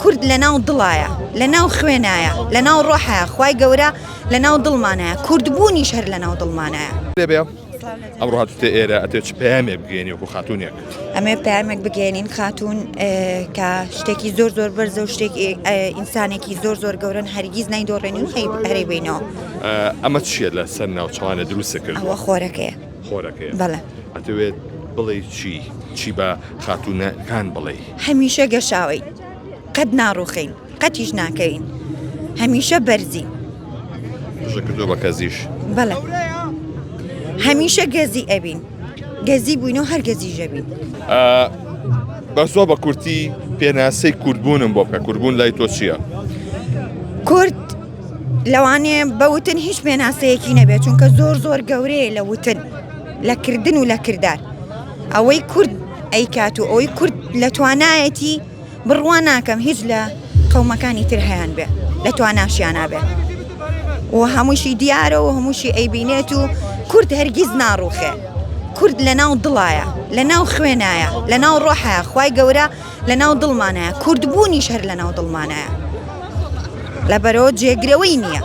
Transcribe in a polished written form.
کورد لە ناو دڵایە لە ناو خوێنایە لە ناو ڕۆحایە خوای گەورە لە ناو دڵمانایە کوردبوونیش هەر لە ناو دڵمانایە. لێ ئەمڕۆ هاتووتە ئێرە ئەتەوێت چ پەیامێک بگەیەنی وەکو خاتوونێک؟ ئەمێ پەیامێک بگەێنین خاتوون کە شتێکی زۆر زۆر بەرزە و شتێک ئینسانێکی زۆر زۆر گەورن هەرگیز نایدۆڕێنین و هەرەی بینەوە. ئەمە چییە لە سەر ناوچەوانە دروستە کرد؟ ئەوە خۆرەکەیە. خۆرەکەیە. بەڵێ. ئەتەوێت بڵێی چی؟ چی بە خاتوونەکان بڵێی؟ هەمیشە گەشاوەین قەت ناڕوخێین قەتیش ناکەوین هەمیشە بەرزین. دژە کردووە بە کەزیش. بەڵێ هەمیشە گەزی ئەبین گەزی بووین و هەر گەزیش ئەبین. بە زۆر بە کورتی پێناسەی کوردبوونم بۆ بکە کوردبوون لای تۆ چییە؟ کورد لەوانەیە بە وتن هیچ پێناسەیەکی نەبێت چونکە زۆر زۆر گەورەیە لە وتن لە کردن و لە کردار ئەوەی کورد ئەیکات و ئەوەی کورد لە توانایەتی بڕوا ناکەم هیچ لە قەومەکانی تر هەیان بێ لە تواناشیانە بێ و هەمووشی دیارە و هەمووشی ئەیبینێت و کورد هەرگیز ناڕوخێ کورد لە ناو دڵایە لە ناو خوێنایە لە ناو ڕۆحایە خوای گەورە لە ناو دڵمانایە کوردبوونیش هەر لە ناو دڵمانایە لەبەرەوە جێگرەوەی نییە.